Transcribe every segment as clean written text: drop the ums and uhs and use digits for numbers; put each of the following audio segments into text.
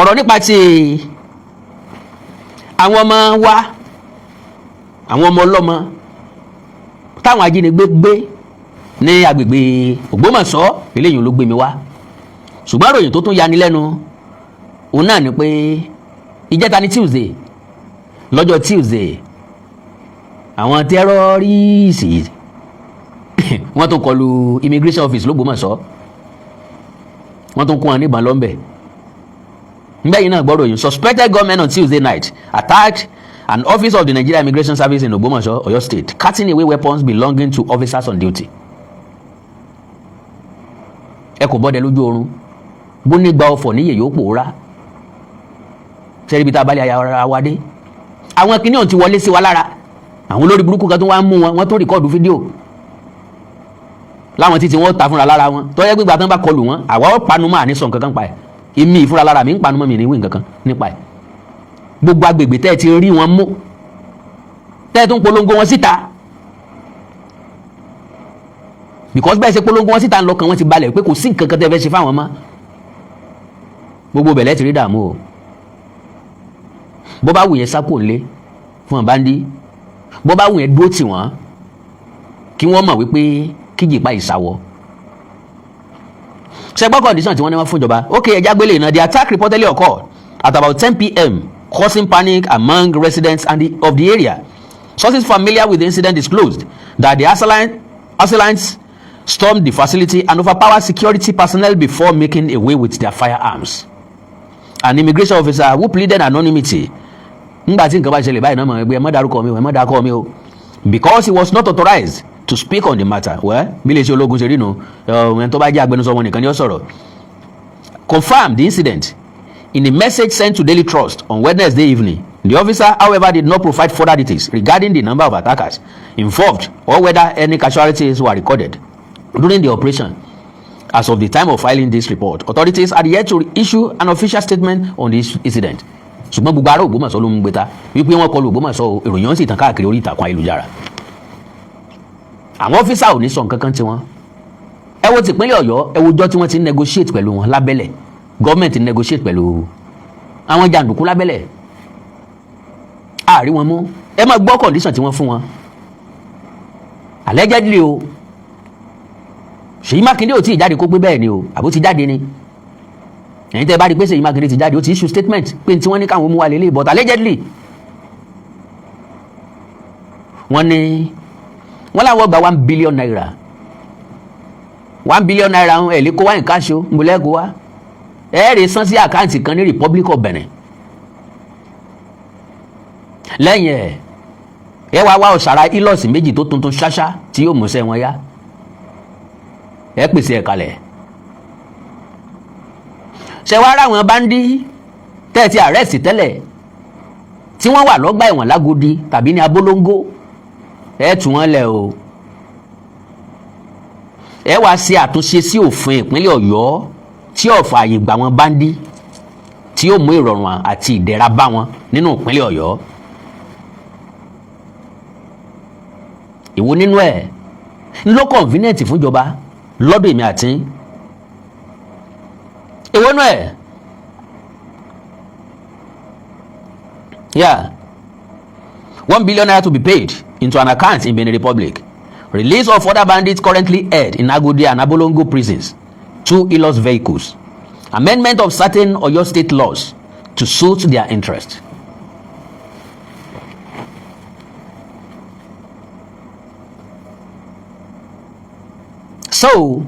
Ọ̀rọ̀ nípa ti àwọn ọmọ wa, àwọn ọmọ ọlọ́mọ táwọn ajínigbé gbé ní agbègbè Ògbómọ̀ṣọ́, eléyìí ló gbé mi wá. Ṣùgbọ́n ìròyìn tó tún yani lẹ́nu òun náà ni pé ìjẹta ní Tuesday, lọ́jọ́ Tuesday, àwọn terrorist wọ́n tún kọlu immigration office l'Ógbómọ̀ṣọ́, wọ́n tún kún wọn níbọn lọ́nbẹ̀. Ngbẹ́yìn náà gbọ́dọ̀ yìí. Suspected gunmen on Tuesday night attacked an office of the Nigeria Immigration Service in Ogbomoso, Oyo State, carting away weapons belonging to officers on duty. Ẹ kò bọ́dẹ lójú oorun, bó ní gba ọfọ̀ níyè yóò pòórá. Sẹ́rí ibi tá a bá lè ara wa dé, àwọn kìnìún ti wọlé sí wa lára. Àwọn olórí burúkú kan tó wá ń mú wọn, wọ́n tó record fídíò láwọn títí wọ́n ta fúnra lára wọn tó yẹ gbígbà tán bá kọlù wọn. Àwa ó panu mọ́, àní sọ nǹkan kan pa ẹ̀. Èmi ìfúnra lára mi ń panu mọ́, mi ní wí nǹkan kan nípa ẹ̀. Gbogbo agbègbè tẹ́ ẹ ti rí wọn mú, tẹ́ ẹ tún polongo wọn síta, because bẹ́ẹ̀ ṣe polongo wọn síta ńlọkàn wọn ti balẹ̀ pé kò sí nǹkan kan tẹ́ ẹ fẹ́ ṣe fáwọn mọ́. Gbogbo bẹ̀lẹ́ ti rí dààmú o. Bó bá wù yẹn sákò ńlé fún bandit, bó bá wù yẹn dúró tì wọ́n, kí wọ́n mọ̀ wípé kíjìpá ìsàwọ̀ ṣẹgbọ́n condition tí wọ́n ní wọ́n fún ìjọba. Ok, ẹja gbélé iná. The attack reportedly occurred at about 10 p.m., causing panic among residents of the area. Sources familiar with the incident disclosed that the assailants stormed the facility and overpowered security personnel before making away with their firearms. An immigration officer who pleaded anonymity, ngbà tí nǹkan bá ṣẹlẹ̀ báyìí náà, mọ̀ ẹgbẹ́ ẹ má dárúkọ mi o, ẹ má dárúkọ mi o, because he was not authorized to speak on the matter. Well, bí lè ṣe ológun ṣe rí nu, ẹni tó bá jẹ́ agbẹnusọ wọn nìkan ni ó sọ̀rọ̀, confirmed the incident in a message sent to Daily Trust on Wednesday evening. The officer, however, did not provide further details regarding the number of attackers involved or whether any casualties were recorded during the operation. As of the time of filing this report, authorities had yet to issue an official statement on this incident. Ṣùgbọ́n gbogbo ará Ògbómọ̀ṣọ́ ló ń gbé ta wípé wọ́n kọlu Ògbómọ̀ṣọ́. Ìròyìn sì tàn káàkiri orí ìtàkùn ayélujára. Àwọn officer ò ní sọ nǹkan kan tiwọn. Ẹ wo tìpínlẹ̀ Ọ̀yọ́, ẹ wo ọjọ́ tí wọ́n ti ń negotiate pẹ̀lú wọn lábẹ́lẹ̀. Gọ́ọ̀mẹ̀ntì negotiate pẹ̀lú àwọn jàǹdùkú lábẹ́lẹ̀, àárí wọn mú. Ẹ máa gbọ́ condition tí wọ́n fún wọn, allegedly o. Ṣèyí Mákindé ò tí ì jáde kó pé bẹ́ẹ̀ ni o, àbó ti jáde ni. Ẹ̀yin tẹ́ ẹ bá rí i pé Ṣèyí Mákindé ti jáde, ó ti issue statement pé tí wọ́n ní káwọn mú wa lélẹ̀, but allegedly wọ́n ní wọ́n láwọn gba ₦1 billion. ₦1 billion ń ẹ̀ lè kó wá in cash o. Ń bolẹ́ kó wá, ẹ̀ rè san sí account kan ní Republic of Benin. Lẹ́yìn ẹ̀, ẹ wá wá ọ̀sàrà Hilux méjì tó tuntun ṣáṣá tí yóò múṣẹ́ wọn yá, ẹ pèsè ẹ̀ kalẹ̀. Ṣe wá ráwọn bandit tẹ́ ẹ ti arrest tẹ́lẹ̀ tí wọ́n wà lọ́gbà ẹ̀wọ̀n lágodi tàbí ní Abolongo, ẹ tú wọn lẹ̀ o. Ẹ wá ṣe àtúnṣe sí òfin ìpínlẹ̀ Ọ̀yọ́ tí ó fààyè gbà wọn bandit, tí yóò mú ìrọ̀rùn àti ìdẹ̀ra bá wọn nínú ìpínlẹ̀ Ọ̀yọ́. Ìwo nínú ẹ̀ ló convenient fúnjọba lọ́dọ̀ èmi àti ìwo nínú ẹ̀? Yeah, ₦1 billion to be paid into an account in Benin Republic, release of other bandits currently held in Agodi and Abolongo prisons, two Hilux vehicles, amendment of certain Oyo State laws to suit their interest. So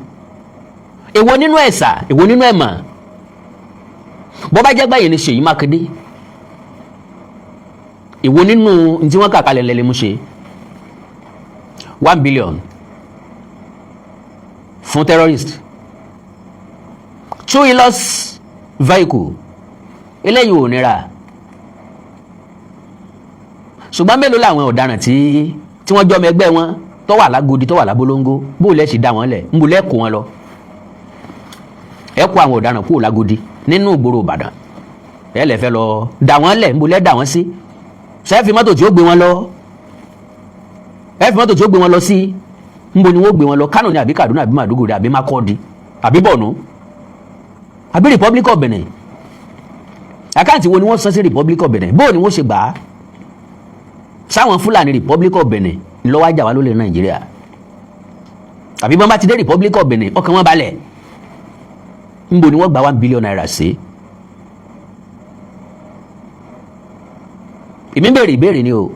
èwo nínú ẹ̀sà, èwo nínú ẹ̀mà? Bó bá jẹ́ gbàyè ni Ṣèyí Mákindé, èwo nínú tí wọ́n kà kalẹ̀ lẹ́lẹ́ mú ṣe? 1 billion fún terrorist, two Hilux vehicle, eléyìí ò nira. Ṣùgbọ́n mélòó làwọn ọ̀daràn tí wọ́n jọmọ ẹgbẹ́ wọn tó wà lágodi, tó wà lábolóńgó? Bó lẹ́ sì dá wọn lẹ̀, ń bo lẹ́ kó wọn lọ? Ẹ kó àwọn ọ̀daràn kúrò lágodi nínú ìgboro Ìbàdàn, ẹ lè fẹ́ lọ dá wọn lẹ̀, ń bo lẹ́ dá wọn sí? Ṣé fi mọ́tò tí ó gbé wọn lọ? Ẹ fi mọ́tò tí ó gbé wọn lọ sí ń bo ni wọ́n gbé wọn lọ? Kánò ni, àbí Kaduna, àbí Maiduguri, àbí Makurdi, àbí Borno, àbí Republic of Benin? Account wo ni wọ́n san sí Republic of Benin? Bóò ni wọ́n ṣe gbà á? Sáwọn Fúlàní Republic of Benin lọ́wọ́ ajá wa lólè Nàìjíríà, àbí bọ́n bá ti dé Republic of Benin, ọkàn wọn balẹ̀? Ńbo ni wọ́n gba ₦1 billion sí? Èmi ń béèrè ìbéèrè ni o.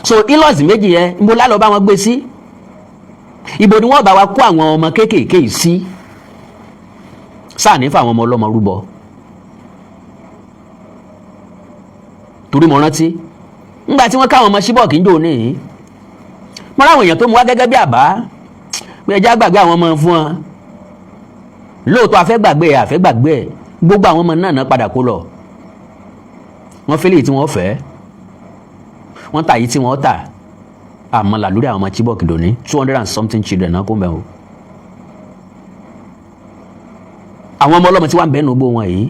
So Hilux méjì yẹn, ńbo lálọ́ bá wọn gbé sí? Ibo ni wọ́n bá wa kó àwọn ọmọ kéékèèké yìí sí? Sáà ní fáwọn ọmọ ọlọ́mọ rúbọ? Torí mo rántí ńgbà tí wọ́n káwọn ọmọ Chibok ń jò ní, mo ráwọn èèyàn tó mú wá gẹ́gẹ́ bí àbá pé ẹjẹ́ àgbàgbé àwọn ọmọ fún wọn. Lóòótọ́, àfẹ́ gbàgbé ẹ̀, àfẹ́ gbàgbé ẹ̀. Gbogbo àwọn ọmọ náà náà padà kó lọ. Wọ́n fẹ́lẹ̀ tí wọ́n fẹ́, wọ́n tà yìí tí wọ́n tà. Àmọ́ là lórí àwọn ọmọ Chibok dòní, 200 and something children náà kó mẹ́ o. Àwọn ọmọ ọlọ́mọ tí wọ́n ń bẹ́ẹ̀ nù gbó wọn yìí,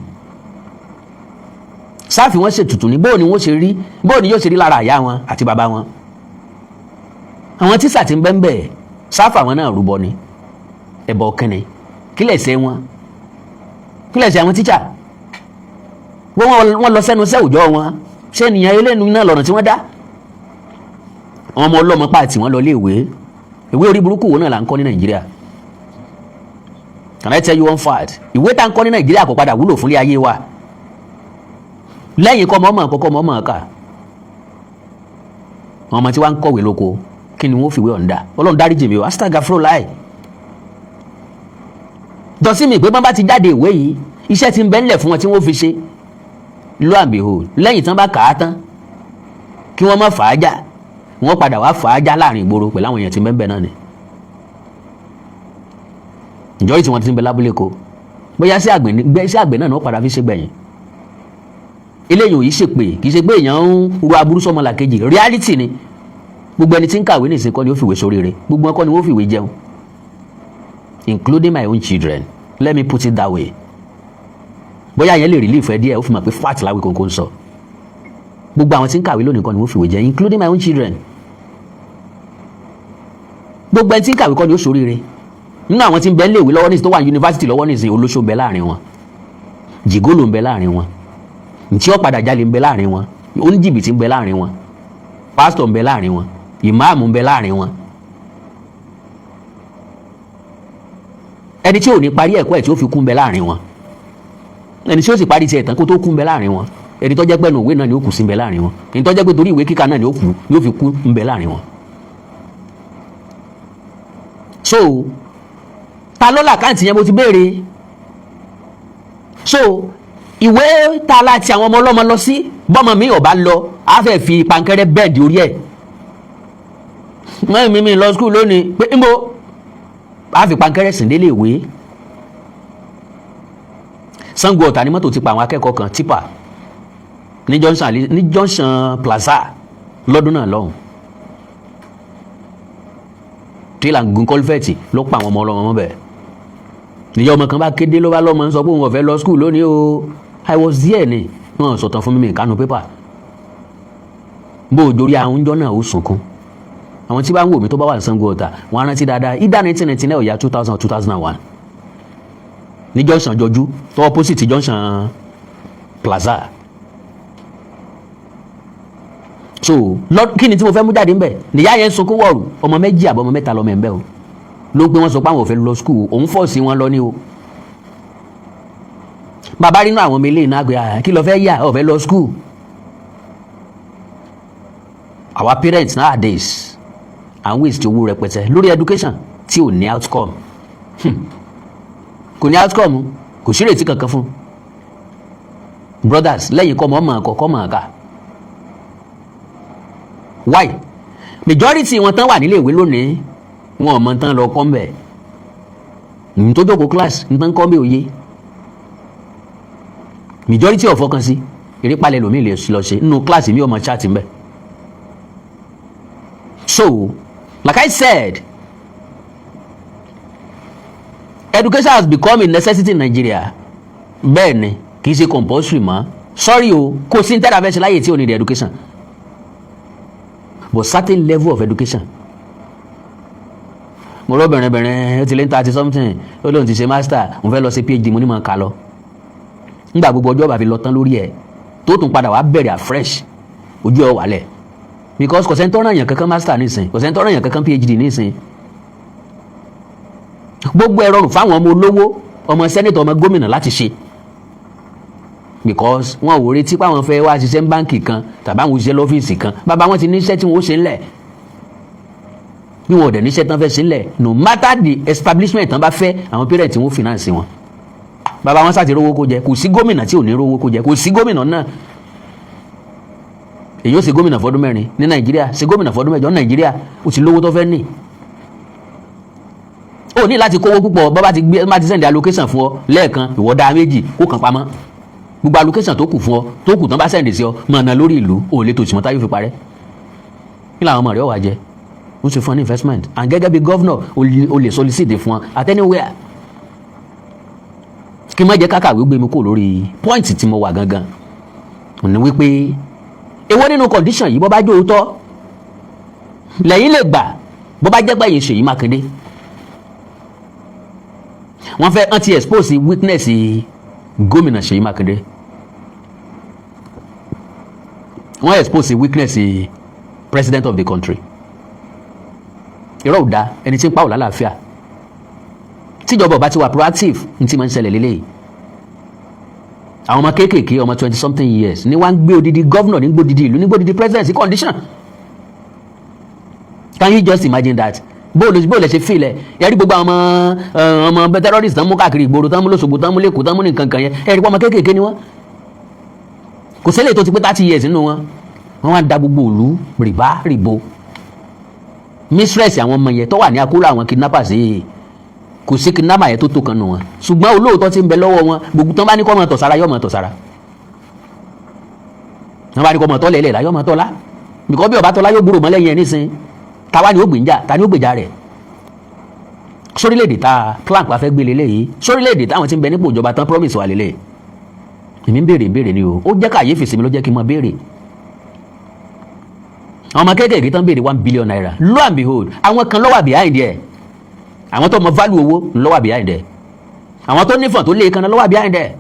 sáàfì wọn ṣètùtù ní? Bóò ni wọ́n ṣe rí? Bóò ni yóò ṣe rí lára àyà wọn àti bàbá wọn? Àwọn tíṣà tí ń bẹ́ ń bẹ̀, sáfà wọn náà rúbọ ni? Ẹ̀bọ kínni? Kí lẹ̀ṣẹ̀ wọn? Kí lẹ̀ṣẹ̀ àwọn tíṣà? Wọ́n lọ sẹ́nu sẹ́ òjọ́ wọn. Ṣé ènìyàn eléyìí náà lọ́nà tí wọ́n dá àwọn ọmọ ọlọ́mọ pààtì wọn lọ léèwé? Ìwé orí burúkú wo náà là ń kọ́ ní Nàìjíríà? Can I tell you one fact? Ìwé tá ń kọ́ ní Nàìjíríà kò padà wúlò fúnlé ayé wa lẹ́yìn kọ́ ọmọ ọmọ kọ́kọ́ ọmọ ọmọ ká. Àwọn ọmọ tí wọ́n ń kọ̀wé lóko, kí ni wọ́n fìwé ọ̀ǹda? Ọlọ́run dáríjì mi o, astagafro láì dọ̀sí mi pé bọ́n bá ti jáde ìwé yìí, iṣẹ́ ti ń bẹ ńlẹ̀ fún wọn tí wọ́n fi ṣe. Lo and behold, lẹ́yìn tán bá kà á tán, kí wọ́n má fà á já, wọ́n padà wá fà á já láàrin ìgboro pẹ̀lú àwọn èèyàn tí ń bẹ ń bẹ náà ni. Ìjọ tí wọ́n ti ń bẹ lábúlé ko, bóyá sí àgbẹ̀ náà ni wọ́n padà fi ṣe gbẹ̀yìn. Eléyìí ò yìí ṣèpè, kì í ṣe pé èèyàn ń ru aburú sọmọ làkejì, reality ni. Gbogbo ẹni tí ń kàwé nìsín kọ́ ni ó fìwé sóríire, gbogbo wọn kọ́ ni wọ́n fìwé jẹun, including my own children. Let me put it that way. Bóyá yẹn lè relief ẹ díẹ̀, ó fi mọ̀ pé fact láwé kónkó ń sọ. Gbogbo àwọn tí ń kàwé lónìí kọ́ ni wọ́n fìwé jẹun, including my own children. Gbogbo ẹni tí ń kàwé kọ́ ni ó sóríire. Nínú àwọn tí ń bẹ léèwé lọ́wọ́ nísìnyí, tó wà ní yunifásitì lọ́wọ́ nísìnyí, olóṣó ń bẹ láàrin wọn, jìgólò ń bẹ láàrin wọn, ntí ó padà jalè ń bẹ láàrin wọn, oníjìbìtì ń bẹ láàrin wọn, pásítọ̀ ń bẹ láàrin wọn, ìmáàmù ń bẹ láàrin wọn. Ẹni tí ò ní parí ẹ̀kọ́ ẹ̀ tí ó fi kú ń bẹ láàrin wọn, ẹni tí ó sì parí tiẹ̀ tán kó tó kú ń bẹ láàrin wọn, ẹni tó jẹ́ pé ẹnu ìwé náà ni ó kù sí ń bẹ láàrin wọn, ẹni tó jẹ́ pé torí ìwé kíkà náà ni ó kù ni ó fi kú ń bẹ láàrin wọn. So ta ló l'account yẹn? Mo ti béèrè. So ìwé ta láti àwọn ọmọ ọlọ́mọ lọ sí, bọ́mọ mi ò bá lọ, á fẹ́ fi pankẹ́rẹ́ bẹ́ẹ̀dì orí ẹ̀. Wọ́n mi lọ school lónìí pé nbọ á fi pankẹ́rẹ́ sìn délé ìwé. Sango Ọ̀tà ní mọ́tò ti pa àwọn akẹ́kọ̀ọ́ kan, tipa ní Johnson Plaza lọ́dún náà lọ́hùn. Tírélà gun culvert ló pa àwọn ọmọ ọlọ́mọ mọ́ bẹ́ẹ̀. Níyà ọmọ kan bá kéde, ló bá lọ́mọ ń sọ pé òun ò fẹ́ lọ school lónìí o. I was there ni wọ́n sọ̀tàn fún mi kánú pépà. Bó o dorí àwọn oúnjẹ náà, ó sunkún. Àwọn tí bá ń wò mí tó bá wà ní Sango Ọ̀tà, wọ́n á rántí dáadáa ìdá 1999 ọ̀yà 2000 or 2001 ní Johnson jọjú tó opposite Johnson Plaza. So kí ni tí mo fẹ́ mú jáde ńbẹ̀? Nìyá yẹn ń sunkún wọ̀rù, ọmọ méjì àbọ̀ ọmọ mẹ́ta lọ́mọ ẹ̀ ń bẹ́ o, ló ń pé wọ́n sọ pé àwọn ò fẹ́ lọ school, òun force wọn lọ ní o. Bàbá rínú àwọn ọmọ eléyìí náà gbé, kí ló fẹ́ yà, ò fẹ́ lọ school. Our parents nowadays à ń waste owó rẹpẹtẹ lórí education tí ò ní outcome. Kò ní outcome, kò sí ìrètí kankan fún brothers lẹ́yìn kọ́ mọ́ ọmọ ọkọ̀ kọ́ mọ̀ ọ́ka. Why? Majority wọn tán wà nílé ìwé lónìí, wọn ò mọ tán lọ kọ́ mbẹ̀. Ní tó jókòó class ní tán kọ́ mbẹ̀ òye majority ò fọkàn sí. Erépa lòmíì lè lọ ṣe nínú class mi, ò mọ chat mbẹ̀. So like I said, education has become a necessity in Nigeria. Bẹ́ẹ̀ ni, kì í ṣe compulsory mọ́. Sorry o, kò sí ní tẹ́lá fẹ́ ṣe láyè tí ò ní the education, but certain level of education. Mo rọ bẹ̀rẹ̀ bẹ̀rẹ̀, ó ti lé ní 30 something, ó lóun ti ṣe master, òun fẹ́ lọ ṣe PhD. Mo ní mọ̀ ká lọ. Ńgbà gbogbo ọjọ́ bá fi lọ tán lórí ẹ̀, tó tún padà wá bẹ̀rẹ̀ afresh, ojú ẹ̀ wálẹ̀, because kò sẹ́ni tó ràn yàn kankan master nísìn, kò sẹ́ni tó ràn yàn kankan PhD nísìn. Gbogbo ẹ̀ rọrùn fáwọn ọmọ olówó, ọmọ senator, ọmọ gómìnà láti ṣe, because wọn ò retí pé àwọn fẹ́ wá ṣiṣẹ́ ní báǹkì kan tàbí àwọn òṣìṣẹ́ lọ́fíìsì kan. Bàbá wọn ti níṣẹ́ tí wọ́n ó ṣe ńlẹ̀. Bí wọn ò dẹ̀ níṣẹ́ tán fẹ́ ṣe ńlẹ̀, no matter the establishment tán bá fẹ́, àwọn parents wọn finance wọn. Bàbá wọn sáà ti rówó kó jẹ. Kò sí gómìnà tí ò ní rówó kó jẹ, kò sí gómìnà náà. Èyí ó ṣe gómìnà fọdún 4 ní Nàìjíríà, ṣe gómìnà fọdún 8 ní Nàìjíríà, ó ti lówó tó fẹ́ ní. Ó ní láti kówó púpọ̀. Bọ́ bá ti gbé, bá ti send allocation fún ọ lẹ́ẹ̀kan, ìwọ dá méjì kó kàn pamọ́. Gbogbo allocation tó kù fún ọ, tó kù tán bá send sí ọ, máa ná lórí ìlú. Ò lè tòṣì mọ́ táyọ̀ fi parẹ́. Kí làwọn ọmọ rẹ̀ wà jẹ? Ó sì fún ọ ní investment, and gẹ́gẹ́ bí governor, o lè solicit fún ọ at anywhere. Kí n má jẹ́ kákàwé gbé mi kó lórí point tí mo wà gangan ní wípé, èwo nínú condition yìí, bó bá jẹ́ òótọ́ lẹ́yìn lè gbà, bó bá jẹ́ pé yìí Ṣèyí Mákindé, wọ́n fẹ́ anti expose weakness gómìnà Ṣèyí Mákindé, wọ́n expose weakness president of the country. Irọ́ ò da ẹni tí ń pa ò lálàáfíà. Tíjọba ò bá ti wà proactive, ní tí máa ń ṣẹlẹ̀ lélẹ́yìí. Àwọn ọmọ kéékèèké, ọmọ 20 something years ní wọ́n á ń gbé odidi governor, ní gbé odidi ìlú, ní gbé odidi president sí condition. Can you just imagine that? Bóòlù ṣe feel ẹ? Ẹ rí gbogbo àwọn ọmọ ọmọ terrorist tán mú káàkiri ìgboro, tán mú lọ́sọ̀gbọ̀, tán mú lẹ́kọ̀ọ́, tán mú ní nǹkan kan yẹn, ẹ rí pé ọmọ kéékèèké ni wọ́n. Kò sílẹ̀ tó ti pé 30 years nínú wọn. Wọ́n wá da gbogbo ìlú rìbá rìbo. Mistress àwọn ọmọ yẹn tó wà ní akóló àwọn kidnappers yìí, kò sí kidnapper yẹn tó tó kan nù wọn, ṣùgbọ́n olóòótọ́ ti ń bẹ lọ́wọ́ wọn. Gbogbo tán bá ní kó máa tọ̀ sára, yóò máa tọ̀ sára. Tán bá ní kó máa tọ́ lẹ́lẹ̀ la, yóò máa tọ́ la, bìkọ́ bí ọba tọ́lá, yóò gbúrò mọ́ lẹ́yìn ẹ̀ nísìn. Táwa ni ó gbìnjà? Ta ni ó gbèjà rẹ̀? Sórílẹ̀-èdè tá a plan pa fẹ́ gbé lélẹ́yìí, sórílẹ̀-èdè táwọn ti ń bẹ nípò ìjọba tán promise wà lélẹ̀, èmi ń béèrè béèrè ni o. Ó jẹ́ kàyéfì sí mi, ló jẹ́ kí n máa béèrè. Àwọn ọmọ kéékèèké tán béèrè ₦1 billion, lo and behold, àwọn kan ló wà behind ẹ̀. Àwọn tó mọ value owó ló wà behind ẹ̀. Àwọn tó nífọ̀n tó lé kan ló wà behind ẹ̀.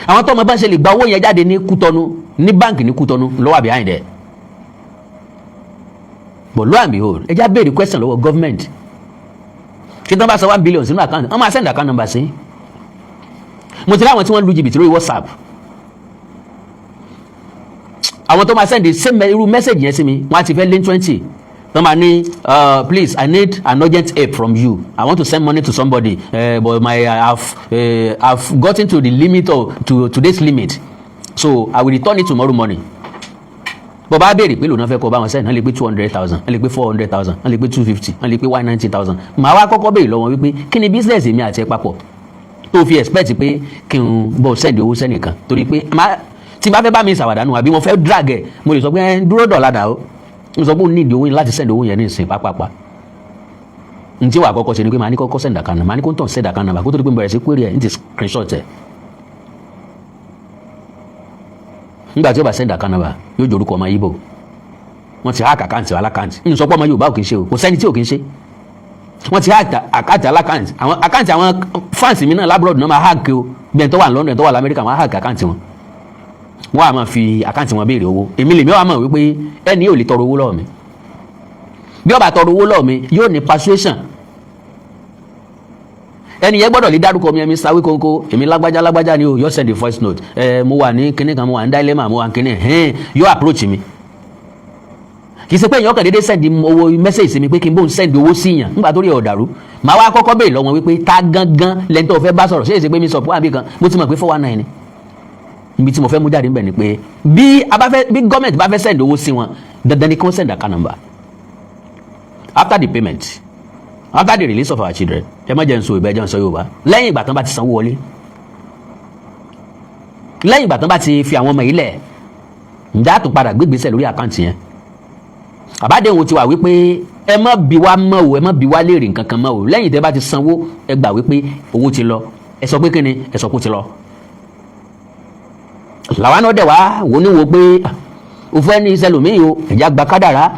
Àwọn tó mọ bá ń ṣe lè gba owó yẹn jáde ní Kútọ́nù, ní báǹkì ní Kútọ́nù, ló wà behind ẹ̀. But lo and behold, ẹ já béèrè question lọ́wọ́ government. Kí tí wọ́n bá sọ 1 billion sínú account, wọ́n máa send account number sí. Mo ti rí àwọn tí wọ́n lu jìbìtì lórí WhatsApp. Àwọn tó máa send the same irú message yẹn sí mi, wọ́n á ti fẹ́ lé 20. Tó máa ní, "Please, I need an urgent help from you. I want to send money to somebody, but my I've gotten to the limit of to today's limit, so I will return it tomorrow morning." Bọ́ bá béèrè pé lòun náà fẹ́ kọ́ bá wọn send, wọ́n lè pé 200,000, wọ́n lè pé 400,000, wọ́n lè pé 250, wọ́n lè pé 190,000. Màá wá kọ́kọ́ béèrè lọ́wọ́ wípé, kí ni business mi àti ẹ papọ̀ tó fi expect pé kí n bọ̀ send owó sẹ́nìkan? Torí pé tí n bá fẹ́ bá mi ṣàwàdànù àbí mo fẹ́ drag ẹ̀, mo lè sọ pé ẹ dúró dọ̀la dà ó. Mo sọ pé ó ní ìdí owó yẹn láti send owó yẹn ní ìsìn pápápá. N tí wàá kọ́kọ́ ṣe ni pé màá ní kọ́kọ́ send account, màá ní kó ń tàn send account number, kó tó di pé mo bẹ̀rẹ̀ sí query ẹ̀, n ti screenshot ẹ̀. Nígbà tí ó bá send account number, yóò jorúkọ ọmọ Ìgbò. Wọ́n ti hack account aláccount. N sọ pé ọmọ Yorùbá ò kì í ṣe o, kò sẹ́ni tí ò kì í ṣe. Wọ́n ti hack account aláccount. Àwọn account àwọn fans mi náà l'abroad náà máa hack o. Bí ẹni tó wà ní London, ẹni tó wà lamẹ́ríkà, wọ́n á hack account wọn, wọ́n á máa fi account wọn béèrè owó. Èmi lèmi wà mọ̀ wípé ẹni yóò lè tọrọ owó lọ́wọ́ mi. Bí ó bá tọrọ owó lọ́wọ́ mi, yóò ní persuasion. Ẹni yẹn gbọ́dọ̀ lè dárúkọ mi, ẹ̀mí sáwé kónkó, èmi lágbájá lágbájá ni o. Yóò send the voice note ẹ, mo wà ní kinní kan, mo wà ní dilemma, mo wà ní kinní ẹ̀hẹ́n. Yóò approach mi. Kì í ṣe pé èèyàn kàn déédéé send owó message sí mi pé kí n bóun send owó sí yàn. Nígbà tó rí ọ̀dàrú, màá wá kọ́kọ́ béèrè lọ́wọ́ wípé, ta gangan lẹ́ni tó fẹ́ bá sọ̀rọ̀? Ṣé èsì pé mi sọ fún àbí kan mo ti mọ̀ pé 419 ni. Ibi tí mo fẹ́ mú jáde níbẹ̀ ni pé, bí a bá fẹ́, bí gọ́ọ̀mẹ̀ntì bá fẹ́ send owó sí wọn, dandan ni kí wọ́n send account number after the payment, after the release of our children. Ẹ má jẹ́ n sọ ìbẹ́, jẹ́ n sọ Yorùbá. Lẹ́yìn ìgbà tán bá ti sanwó wọlé, lẹ́yìn ìgbà tán bá ti fi àwọn ọmọ yìí lẹ̀, ǹjẹ́ àtún padà gbégbèsè lórí account yẹn? Àbádéhùn ti wà wípé ẹ má bi wá mọ́ o, ẹ má bi wá léèrè nǹkan kan mọ́ o. Lẹ́yìn tẹ́ bá ti sanwó, ẹ gbà wípé owó ti lọ. Ẹ sọ pé kíni? Ẹ sọ pé ó ti lọ. Làwọn náà dẹ̀ wá wò ní wo pé o fẹ́ ní sẹlòmíì o. Ẹ̀já gba kádàrá.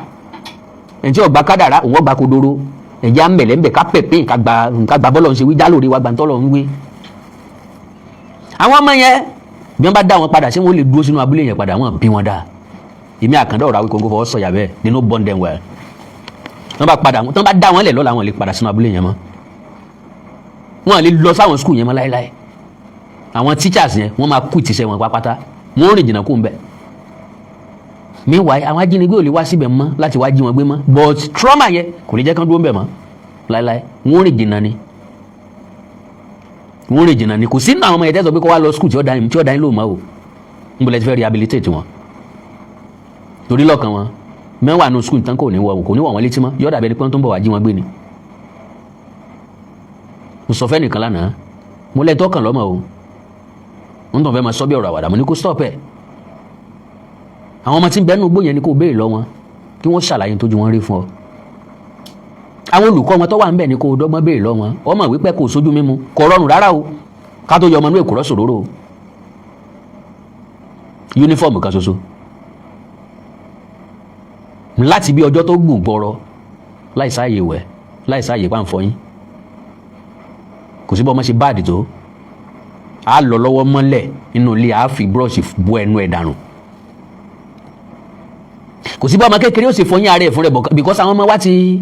Ẹ̀ tí ò gba kádàrá, òun ò gba kodoro. Ẹ̀já mẹ̀lẹ́mbẹ̀ ká pẹ̀pẹ́, ká gba bọ́lọ̀ ń ṣe wí, já lórí wa gbàǹtọ́ lọ́ ń wí. Àwọn ọmọ yẹn, bí wọ́n bá dá wọn padà, ṣé wọ́n lè dúró sínú abúlé yẹn padà? Wọ́n bí wọn dá. Èmi Àkàndá ọ̀rọ̀ Awíkonko fọwọ́ sọ̀yà bẹ́ẹ̀. They no born them well. Wọ́n bá padà, wọ́n bá dá wọn lẹ̀ lọ́la, wọn lè padà sínú abúlé yẹn mọ́. Wọ́n lè lọ sáwọn school yẹn mọ́ láéláé. Àwọn teachers yẹn, wọ́n máa kú ìtìsẹ́ wọn pápátá, wọ́n rìn jìnnà kó ń bẹ̀. Meanwhile, àwọn ajínigbé ò lè wá síbẹ̀ mọ́ láti wá jí wọn gbé mọ́, but trauma yẹn kò ní jẹ́ kán dúró ń bẹ̀ mọ́ láéláé. Wọ́n rìn jìnnà ni, wọ́n rìn jìnnà ni. Kò sínú àwọn ọmọ yẹn tẹ́sán pé kó wá lọ school tí ó dá tí ó dá yín lò mọ́ o. Ń bọ̀lẹ́ ti fẹ́ rehabilitate wọn? Torí lọ́kàn wọn, mẹ́wàá nù school tán, kò ní wọ̀ wọ́n létí mọ́. Yọ̀ọ́ dàbí ẹni pé wọ́n tó ń bọ̀ wá jí wọn gbé ni. Mo sọ fẹ́ nìkan lánàá, mo lẹ́tọ́ kàn lọ́mọ o, ń tàn fẹ́ máa sọ bí ọ̀rọ̀ àwàdà. Mo ní kó stop ẹ̀. Àwọn ọmọ tí ń bẹ́nu gbó yẹn ni kò béèrè lọ wọn, kí wọ́n ṣàlàyé tójú wọn rí fún ọ. Àwọn olùkọ́ wọn tó wà ń bẹ̀ ni kò dọ́gbọ́n béèrè lọ wọn. Ọmọ wípé kò sójú mímu, kò rọrùn rárá o. Ká tó yọ ọmọ inú èkúrọ́ sòróró o, uniform kan ṣoṣo láti bí ọjọ́ tó gùn gbọ́rọ̀, láìsáàyè wẹ̀, láìsáàyè pàǹfọyín, kò sí bọ́ ọmọ ṣe báàdì tó a lọ lọ́wọ́ mọ́lẹ̀ nínú ilé, a fi búrọ́ọ̀ṣì bọ́ ẹnu ẹ̀ dànù. Kò sí bọ́ ọmọ kékeré ó sì fọyín ara ẹ̀ fún rẹ̀, because àwọn ọmọ wa ti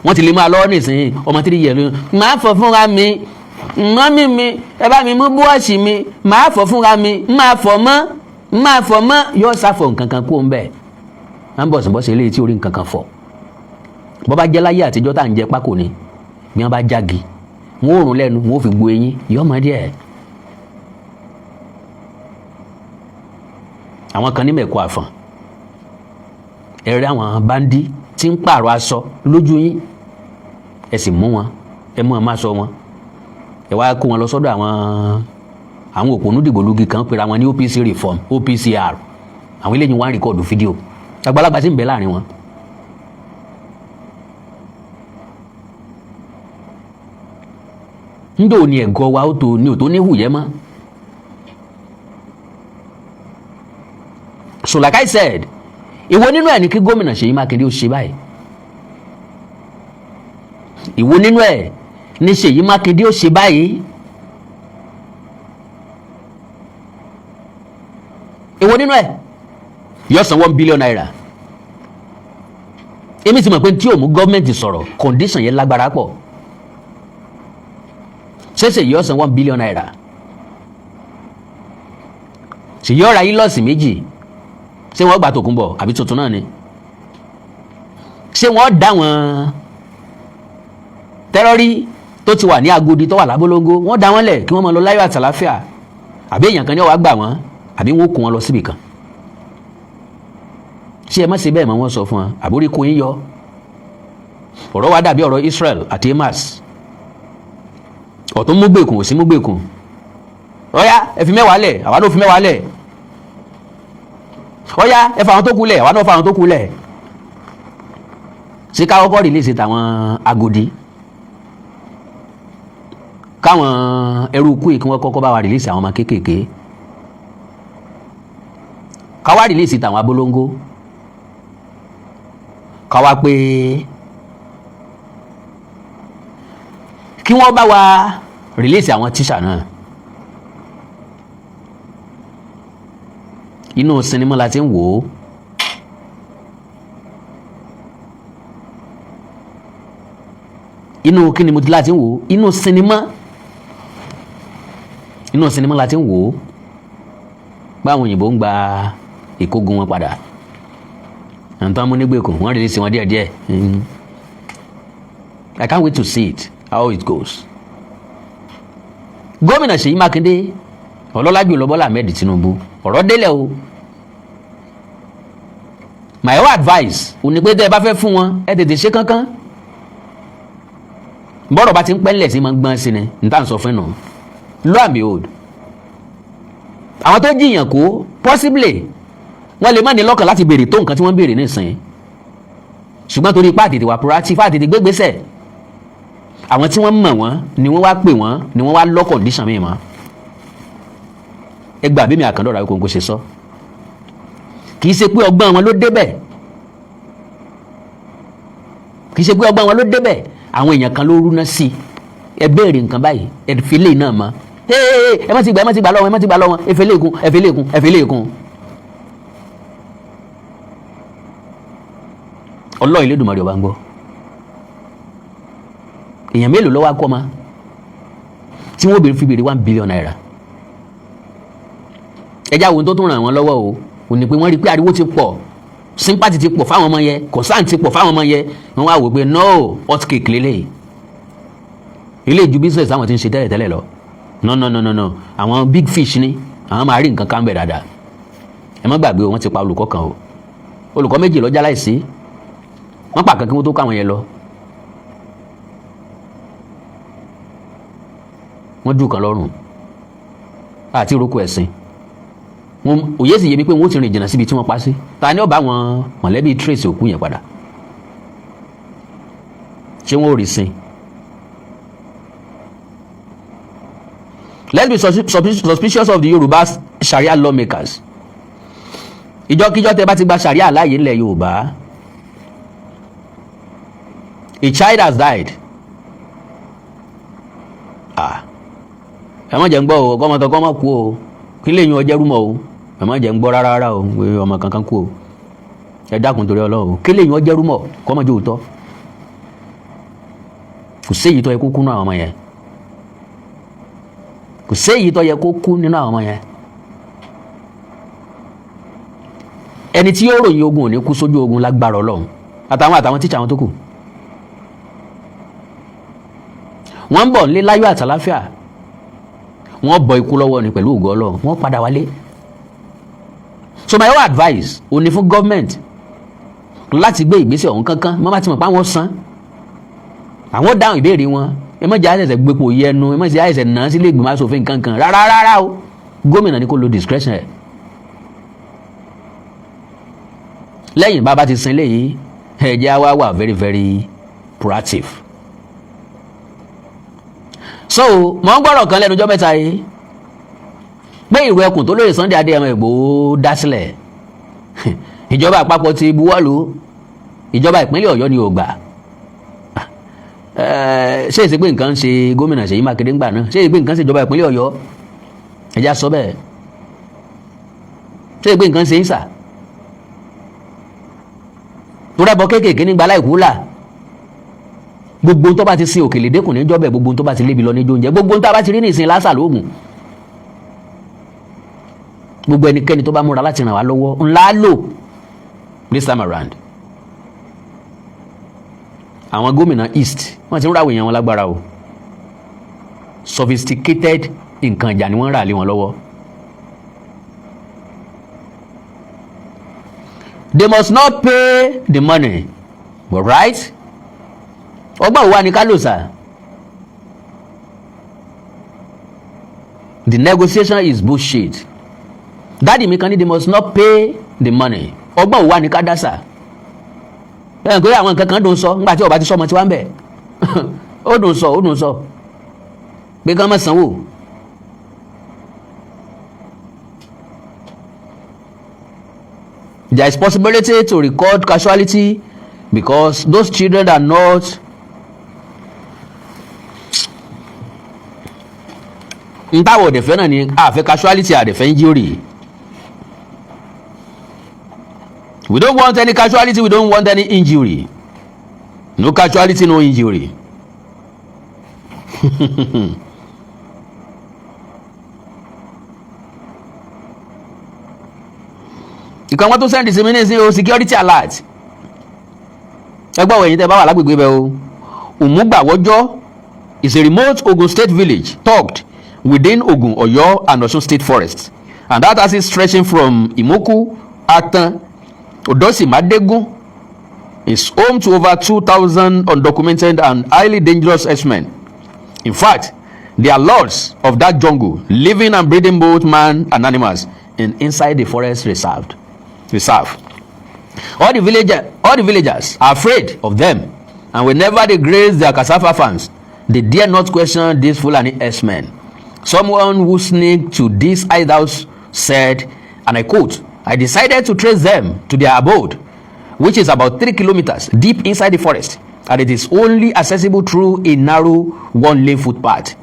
wọ́n ti lè máa lọ́wọ́ nísìnyí. Ọmọ 3 years ló máa fọ fúnra mi. Mummy mi, ẹ bá mi mú búrọ́ọ̀ṣì mi, máa fọ fúnra mi, máa fọ mọ́, máa fọ mọ́. Yóò sáfọ̀ nǹkan kan kó ń bẹ̀ à ń bọ̀sibọ́sì eléyìí tí orí nǹkan kan fọ̀. Bọ́ bá jẹ́ láyé àtijọ́ tá à ń jẹ pákó ni, bí wọ́n bá jági, wọ́n ò rún lẹ́nu, wọ́n ò fi gbo eyín yọ́mọ díẹ̀. Àwọn kan ní mẹ̀kọ àfọ̀n, ẹ̀rẹ́ àwọn bandi tí ń pààrọ̀ aṣọ lójú yín, ẹ sì mú wọn, ẹ mú wọn má sọ wọn, ẹ wá kó wọn lọ sọ́dọ̀ àwọn òpònú dìgbòlugi kan pera wọn ní OPC reform, OPCR. Àwọn eléyìí wá ń record fídíò, àgbàlagbà sì ń bẹ láàrin wọn. Ndò ní ẹ̀gọ́ wa ó tó ní ò tó ní hùyẹ́ mọ́. So like I said, ìwo nínú ẹ̀ ní kí gómìnà Ṣèyí Mákindé ó ṣe báyìí? Ìwo nínú ẹ̀ ní Ṣèyí Mákindé ó ṣe báyìí? Ìwo nínú ẹ̀ yóò san ₦1 billion? Èmi ti mọ̀ pé tí ò mú gọ́ọ̀mẹ̀ntì sọ̀rọ̀, condition yẹn lágbára pọ̀. Ṣẹ̀ṣẹ̀ yóò san ₦1 billion? Ṣèyí ọ̀rọ̀ ayé lọ́ọ̀sì méjì, ṣé wọ́n gbà tòkunbọ̀ àbí tuntun náà ni? Ṣé wọ́n dá wọn tẹ́rọ́rí tó ti wà ní Agodi, tó wà lábólóńgó, wọ́n dá wọn lẹ̀ kí wọ́n máa lọ láyọ̀ àtàláfíà, àbí èèyàn kan ní wàá gbà wọ́n, àbí wọ́n kó wọn lọ síbì kan? Ṣé ẹ má ṣe bẹ́ẹ̀ mọ́? Wọ́n sọ fún wọn, àbórí kò ń yọ. Ọ̀rọ̀ wa dàbí ọ̀rọ̀ Israel àti Hamas. Ọ̀tún mú gbèkùn, òsì mú gbèkùn. Ọ̀yá, ẹ fi 10 lẹ̀, àwa náà fi 10 lẹ̀. Ọ̀yá, ẹ fa àwọn tó kú lẹ̀, àwa náà fa àwọn tó kú lẹ̀. Ṣé ká kọ́kọ́ release tàwọn Agodi, káwọn ẹrú kú yìí, kí wọ́n kọ́kọ́ bá wa release àwọn ọmọ kéékèèké, ká wá release tàwọn abolongo, ká wá pé kí wọ́n bá wa release àwọn tíṣà náà? Inú sinimá la ti ń wò ó. Inú kí ni mo ti la ti ń wò ó? Inú sinimá, inú sinimá la ti ń wò ó, báwọn òyìnbó ń gba ìkógun wọn padà, nǹkan amúnígbèkùn, wọ́n release wọn díẹ̀díẹ̀. I can't wait to see it, how it goes. Gómìnà Ṣèyí Mákindé, ọlọ́lá jùlọ Bọ́lá Ahmed Tinubu, ọ̀rọ̀ délẹ̀ o. My own advice ò ní pé tẹ́ ẹ bá fẹ́ fún wọn, ẹ tètè ṣe kánkán. Bọ́rọ̀ bá ti ń pẹ́ńlẹ̀ sí máa ń gbọ́n sí ni n tá à ń sọ fún nù. Lo and behold, àwọn tó jiyàn kó, possibly wọ́n lè má ní lọ́kàn láti béèrè tó nǹkan tí wọ́n ń béèrè nísìnyí, ṣùgbọ́n torí ipá àtètè wà proactive, àtètè gbégbésẹ̀, àwọn tí wọ́n mọ̀ wọ́n ni wọ́n wá pè wọ́n, ni wọ́n wá lọ́ condition mi mọ́. Ẹ gbà bí mi Àkàndọ̀rọ̀ Awíkonko ṣe sọ, kì í ṣe pé ọgbọ́n wọn ló débẹ̀, kì í ṣe pé ọgbọ́n wọn ló débẹ̀. Àwọn èèyàn kan ló rúná sí i. Ẹ béèrè nǹkan báyìí, ẹ fi lè náà mọ́. Ẹ má ti gbà, ẹ má ti gbà lọ́wọ́, ẹ má ti gbà lọ́wọ́. Efe léèkún, efe léèkún, efe léèkún. Ọlọ́run Elédùmarè ọba ń gbọ́. Èèyàn mélòó ló wá kọ́ ma tí wọ́n béèrè fi béèrè ₦1 billion? Ẹjá wo tó tún ràn wọ́n lọ́wọ́ o. Ò ní pé wọ́n rí i pé ariwo ti pọ̀, sympathy ti pọ̀ fáwọn ọmọ yẹn, concern ti pọ̀ fáwọn ọmọ yẹn. Wọ́n wá wò pé no, hot cake lélẹ̀ ilé ìju business àwọn ti ń ṣe tẹ́lẹ̀ tẹ́lẹ̀ lọ. No, no, no, no, no, àwọn big fish ni àwọn máa rí nǹkan kan bẹ̀ dáadáa. Ẹ má gbàgbé o, wọ́n ti pa olùkọ́ kan o, olùkọ́ méjì lọ́jà láìsí. Wọ́n pa kan kí wọ́n tó kó àwọn yẹn lọ. Wọ́n dùn kan lọ́rùn àti ìrókò ẹ̀sìn wọn. Òye sì yé mi pé wọ́n ti rìn jìnnà síbi tí wọ́n pa sí. Ta ni ó bá wọn mọ̀lẹ́bí trace òkú yẹn padà? Ṣé wọ́n ò rí sin? Let's be suspicious of the Yorùbá Sharia lawmakers. Ìjọkíjọ tẹ bá ti gba Sharia láàyè ńlẹ̀ Yorùbá, a child has died. Ah, ẹ má jẹ́ ń gbọ́ o, ọmọ kankan má kú o. Kí lè yín ọjẹ́ rúmọ̀ o? Ẹ má jẹ́ ń gbọ́ rárá rárá o pé ọmọ kankan kú o. Ẹ dákun torí Ọlọ́run, kí lè yín ọjẹ́ rúmọ̀ kọ́ mọ́jú òótọ́? Kò séyìí tó yẹ kó kú nínú àwọn ọmọ yẹn. Kò séyìí tó yẹ kó kú nínú àwọn ọmọ yẹn. Ẹni tí yóò ròyìn ogun ò ní kú sójú ogun lágbára Ọlọ́run, àtàwọn tíṣà àwọn tó kù. Wọ́n ń bọ̀ nílé láyọ̀ àtàláfíà. Wọ́n bọ ikú lọ́wọ́ ni pẹ̀lú ògo Ọlọ́run, wọ́n padà wálé. So my own advice ò ní fún government láti gbé ìgbésẹ̀ ọ̀hún kankan. Mọ́ bá ti mọ̀ pé àwọn san, àwọn dáhùn ìbéèrè wọn. Ẹ má jẹ́ àṣẹ̀ṣẹ̀ gbépo yẹnu, ẹ má jẹ́ àṣẹ̀ṣẹ̀ nà sílé ìgbìmọ̀ asòfin kankan rárá rárá o. Gómìnà ni kó lo discretion ẹ̀. Lẹ́yìn bá bá ti sin léyìí, ẹ jẹ́ á wá wà very very proactive. So mọ̀ ń gbọ́rọ̀ kan lẹ́nu ọjọ́ mẹ́ta yìí pé ìrù ẹkùn tó lóye Sunday Adéyẹmọ Ìgbòho dá sílẹ̀, ìjọba àpapọ̀ ti buwọ́lù, ìjọba ìpínlẹ̀ Ọ̀yọ́ ni ò gbà. Ṣé èsì pé nǹkan ń ṣe gómìnà Ṣèyí Mákindé ńgbà náà? Ṣé èsì pé nǹkan ń ṣe ìjọba ìpínlẹ̀ Ọ̀yọ́? Ẹ̀já sọ bẹ́ẹ̀. Ṣé èsì pé nǹkan ń ṣe ń sà tó rẹ́bọ kéékèèké nígbà láìkú là? Gbogbo tó bá ti sin òkèlè dẹ́kun níjọ́ bẹ́ẹ̀, gbogbo tó bá ti lébi lọ níjó oúnjẹ, gbogbo tó bá ti rí ní ìsìn lásà lóògùn. Gbogbo ẹnikẹ́ni tó bá múra láti ràn wá lọ́wọ́ ńlá lò this time around. Àwọn gómìnà East, wọ́n ti ń ráwọ̀ èèyàn wọn lágbára o. Sophisticated nǹkan ìjà ni wọ́n ń rà lé wọn lọ́wọ́. They must not pay the money, but right, ọgbọ́n wo wá ní ká lò sà? The negotiation is bullshit. Daddy mi kan ní they must not pay the money. Ọgbọ́n wo wá ní ká dá sà? Bẹ́ẹ̀ pé àwọn nǹkan kan dùn sọ nígbà tí ọba ti sọmọ tí wọ́n ń bẹ̀. Ó dùn sọ, ó dùn sọ pé kán má sanwó. There is possibility to record casualty because those children are not n táwọn òdẹ̀fẹ́ náà ni àfẹ́ casualty, àdẹ̀fẹ́ injury. We don't want any casualty, we don't want any injury. No casualty, no injury. Ìkan wọn tó send sí mi ní ìsín o, security alert. Ẹgbẹ́ òwe yìí tẹ́ bá wà lágbègbè bẹ́ẹ̀ o. Òmùgbàwọ́jọ́ is a remote Ogun State village tucked within Ogun, Oyo and Osun State forests, and that has it stretching from Imoku, Atan, Odosi Madegun, is home to over 2,000 undocumented and highly dangerous herdsmen. In fact, they are lords of that jungle, living and breeding both man and animals in inside the forest reserve. All the villagers are afraid of them, and whenever they graze their cassava farms, they dare not question these Fulani herdsmen. Someone who sneaked to this hideout said, and I quote, "I decided to trace them to their abode, which is about 3 kilometers deep inside the forest, and it is only accessible through a narrow one-lane footpath.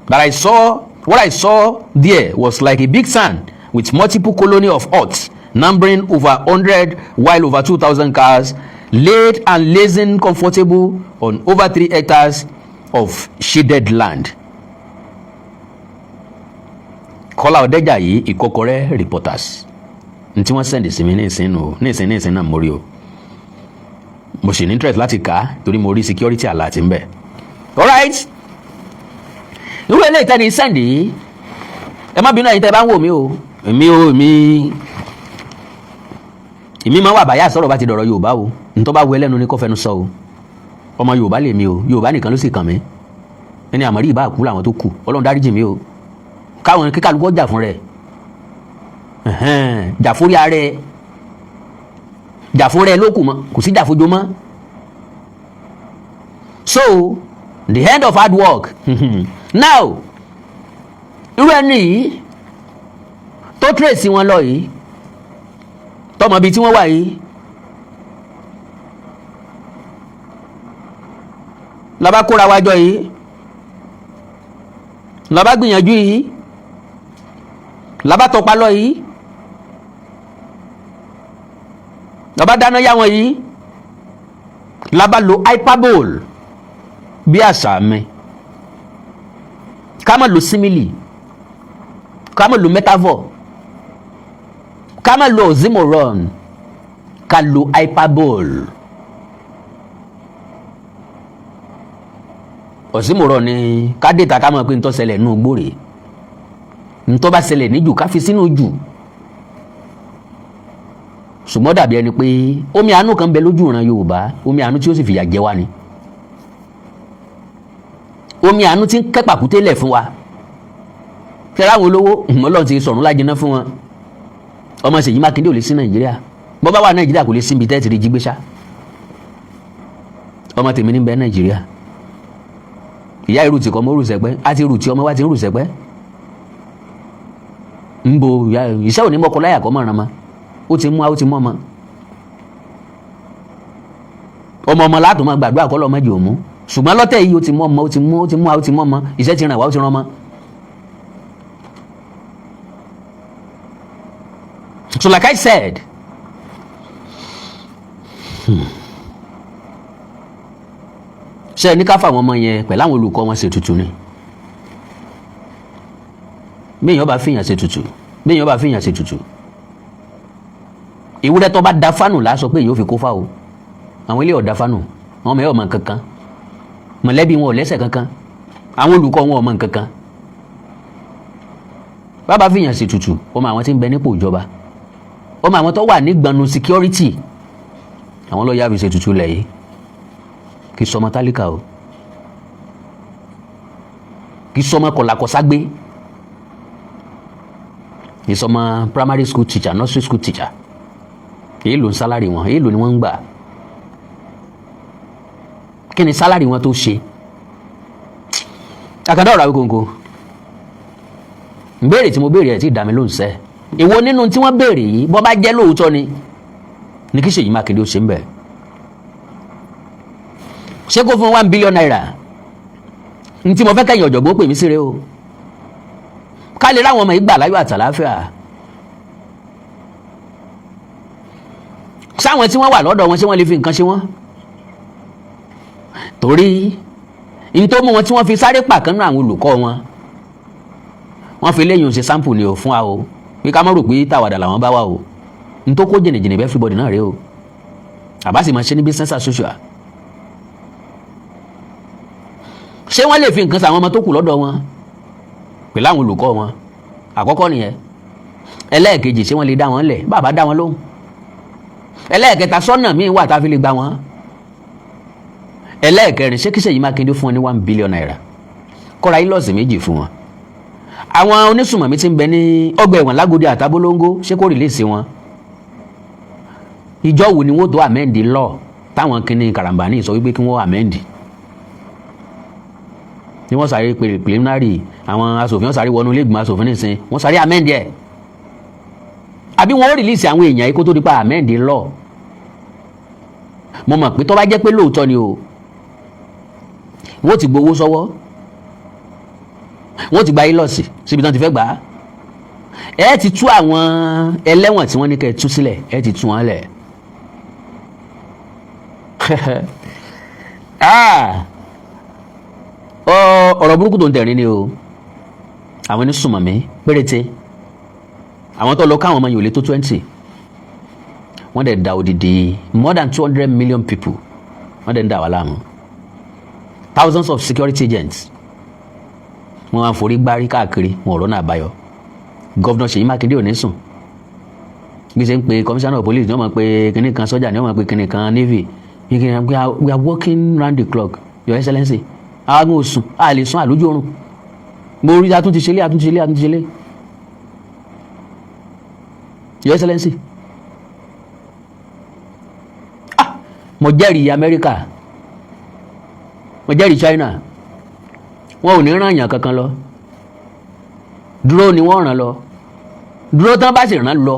That I saw What I saw there was like a big sand with multiple colony of huts numbering over 100, while over 2,000 cars laid and lazing comfortable on over 3 hectares of shaded land. Kọ́lá Ọ̀dẹ́jàyí, Ìkọ́kọrẹ́ reporters n tí wọ́n send sí mi ní ìsín o, ní ìsín náà mo rí o. Mo sì ní interest láti kà á torí mo rí security alert ń bẹ̀. Alright, irú eléyìí tẹ́ni send yìí, ẹ má bínú ẹ̀yin tẹ́ ẹ bá ń wò mí o. Èmi o, èmi máa wà báyà sọ̀rọ̀ bá ti dọ̀rọ̀ Yorùbá o. Ntọ́ bá wọ ẹlẹ́nu ní kó fẹnu sọ o. Ọmọ Yorùbá lèmi o, Yorùbá nìkan ló sì kàn mí. Ẹni àmọ́rí ìbá kú làwọn tó kù. Ọlọ́run dáríjì mí o. Káwọn kíkàlùkọ́ jà fún rẹ̀, jà fórí ara ẹ̀, jà fún rẹ̀ ló kù mọ́, kò sí jà fojo mọ́. So the end of hard work now, irú ẹni yìí tó trace wọn lọ yìí, tọmọ bíi tí wọ́n wà yìí, lọ́ba kóra wájọ yìí, lọ́ba gbìyànjú yìí, lọ́ba tọpa lọ yìí, lọ́ba dáná yá wọn yìí, lọ́ba lo hyperbole bí àṣà mi, ká má lo simile, ká má lo metaphor, ká má lo oxymoron, ká lo hyperbole. Oxymoron ni ká dé ta ká mọ̀ pé ntọ́ ṣẹlẹ̀ nínú gbòòrè, ntọ́ bá ṣẹlẹ̀ níjù ká fi sínú jù. Ṣùgbọ́n dàbí ẹni pé omi àánú kan bẹ lójú ìran Yorùbá, omi àánú tí ó sì fìyà jẹ wá ni, omi àánú tí ń kẹ́ pàkúté lẹ̀ fún wa. Tẹ́lá àwọn olówó, Ọlọ́run ti sọ̀rùn lájiná fún wọn. Ọmọ Ṣèyí Mákindé ò lè sí Nàìjíríà. Bọ́ bá wà Nàìjíríà, kò lè síbi tẹ́ẹ̀tì rí jí gbé sá. Ọmọ tèmi ní bẹ Nàìjíríà. Ìyá irú tí kọ́ mọ́ rùsẹ̀pẹ́ àti irú tí ọmọ wa ti ń rùsẹ̀pẹ́ ń bo ìṣẹ́ òní mọ́kọ láyà kọ́ mọ̀ràn ma. Ó ti mú a, ó ti mú ọmọ ọmọ ọmọ látò máa gbàdúrà kọ́ lọ́mọ jì òmú. Ṣùgbọ́n lọ́tẹ̀ yìí, ó ti mú ọmọ, ó ti mú, ó ti mú a, ó ti mú ọmọ. Iṣẹ́ ti ràn wá, ó ti ràn ọmọ. So like I said, ṣé ẹ ní ká fáwọn ọmọ yẹn pẹ̀lú àwọn olùkọ́ wọn ṣètùtù ni? Béèyàn bá fìyàn ṣètùtù, béèyàn bá fìyàn ṣètùtù, ìwúrẹ́ tó bá da fánù lásọ pé èyàn ò fi kó fá o. Àwọn ilé ọ̀dà fánù, àwọn ọmọ ẹ̀ ọmọ kankan, mọ̀lẹ́bí wọn ò lẹ́sẹ̀ kankan, àwọn olùkọ́ wọn ò mọ̀ nkankan. Bàbá fìyàn ṣètùtù, ọmọ àwọn tí ń bẹ nípò ìjọba, ọmọ àwọn tó wà nígbànú security, àwọn ló yá fi ṣètùtù lẹ̀ yìí. Kì í sọmọ tálíkà o, kì í sọmọ kọlàkọságbé, kì í sọmọ primary school teacher, nursery school teacher. Èyí ló ń salary wọn, èyí ló ni wọ́n ń gbà. Kí ni salary wọn tó ṣe? Àkàndá ọ̀rọ̀ Awíkonko, ìbéèrè tí mo béèrè ẹ̀ tí ì dá mi lóhùn sẹ́. Èwo nínú tí wọ́n béèrè yìí, bọ́ bá jẹ́ lóòótọ́ ni ní kí Ṣèyí Mákindé ó ṣe ń bẹ̀? Ṣé kó fún ₦1 billion? N tí mo fẹ́ kẹ́yìn ọ̀jọ̀gbọ́n pè mí sí rẹ o, ká lè ráwọn ọmọ yìí gbà láyọ̀ àtàláfíà. Sáwọn tí wọ́n wà lọ́dọ̀ wọn, ṣé wọ́n lè fi nǹkan ṣe wọ́n? Torí n tó mú wọn tí wọ́n fi sáré pàkánù àwọn olùkọ́ wọn, wọ́n fi léyìn ṣe sample ni o fún wa o, pé ká má rò pé tàwàdà làwọn bá wà o. N tó kó jìnnìjìnnì bẹ́ẹ̀ everybody náà rèé o. Àbá sì máa ṣe ní business as usual. Ṣé wọ́n lè fi nǹkan sàwọn ọmọ tó kù lọ́dọ̀ wọn pẹ̀lú àwọn olùkọ́ wọn? Àkọ́kọ́ nìyẹn. Ẹlẹ́ẹ̀kejì, ṣé wọ́n lè dá wọn lẹ̀ bàbá dá wọn lóhùn? Ẹlẹ́ẹ̀kẹta, sọ́nà míì wà tá a fi lè gbà wọ́n? Ẹlẹ́ẹ̀kẹrin, ṣé kí Ṣèyí Mákindé fún wọn ní ₦1 billion, kọ́ra ilọ́ọ̀sì méjì fún wọn? Àwọn onísùmọ̀mí tí ń bẹ ní ọgbà ẹ̀wọ̀n lágòdì àtàbólóńgó, ṣé kó release wọn? Ìjọ wo ni wọ́n tó amend law táwọn kìnnì karambani sọ wípé kí wọ́n amend ni? Wọ́n sáré pé preliminary, àwọn asòfin wọ́n sáré wọnú ilé ìgbìmọ̀ asòfin nìsín, wọ́n sáré amend ẹ̀, àbí wọ́n ó release àwọn èèyàn yìí kó tó di pa amend law? Mo mọ̀ pé tó bá jẹ́ pé lóòótọ́ ni o, wọ́n ti gbowó sọ́wọ́. Wọ́n ti gba Hilux síbi tí wọ́n ti fẹ́ gbà á. Ẹ ti tú àwọn ẹlẹ́wọ̀n tí wọ́n ní kẹ́ ẹ tú sílẹ̀, ẹ ti tú wọn lẹ̀. Ah! Ọ̀rọ̀ burúkú tó ń tẹ̀rín ni o. Àwọn onísùmọ̀mí péréte, àwọn tó lọ káwọn ọmọ yìí ò lè tó 20. Wọ́n dẹ̀ da odidi more than 200 million people, wọ́n dẹ̀ ń dà wá láàmú. Thousands of security agents, wọ́n wá forí gbárí káàkiri, wọn ò rọ́nà àbáyọ. Governor Ṣèyí Mákindé ò ní sùn. Bí ṣe ń pe commissioner of police ní wọ́n máa pe kinní kan sọ́jà, ní wọ́n máa pe kinní kan navy. We are working round the clock, Your Excellency. Àwọn ò sùn, a lè sùn àlójú oorun. Mo rí atúntí ṣe lé, atúntí ṣe lé, atúntí ṣe lé, Your Excellency. Ah, mo jẹ́rìí Amẹ́ríkà, mo jẹ́rìí China. Wọn ò ní ràn yàn kankan lọ, dúró ni wọ́n ràn lọ. Dúró tán bá sì ràn lọ,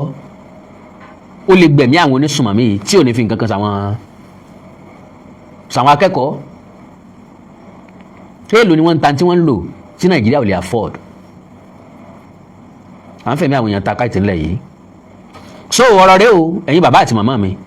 ó lè gbẹ̀mí àwọn onísùnmọ̀mí yìí tí ò ní fi nǹkan kan sàwọn akẹ́kọ̀ọ́. Èèlò ni wọ́n ń ta tí wọ́n ń lò tí Nàìjíríà ò lè afford? À ń fẹ̀mí àwọn èèyàn ta káìtì ńlẹ̀ yìí. So ọ̀rọ̀ rẹ o, ẹ̀yin bàbá àti màmá mi,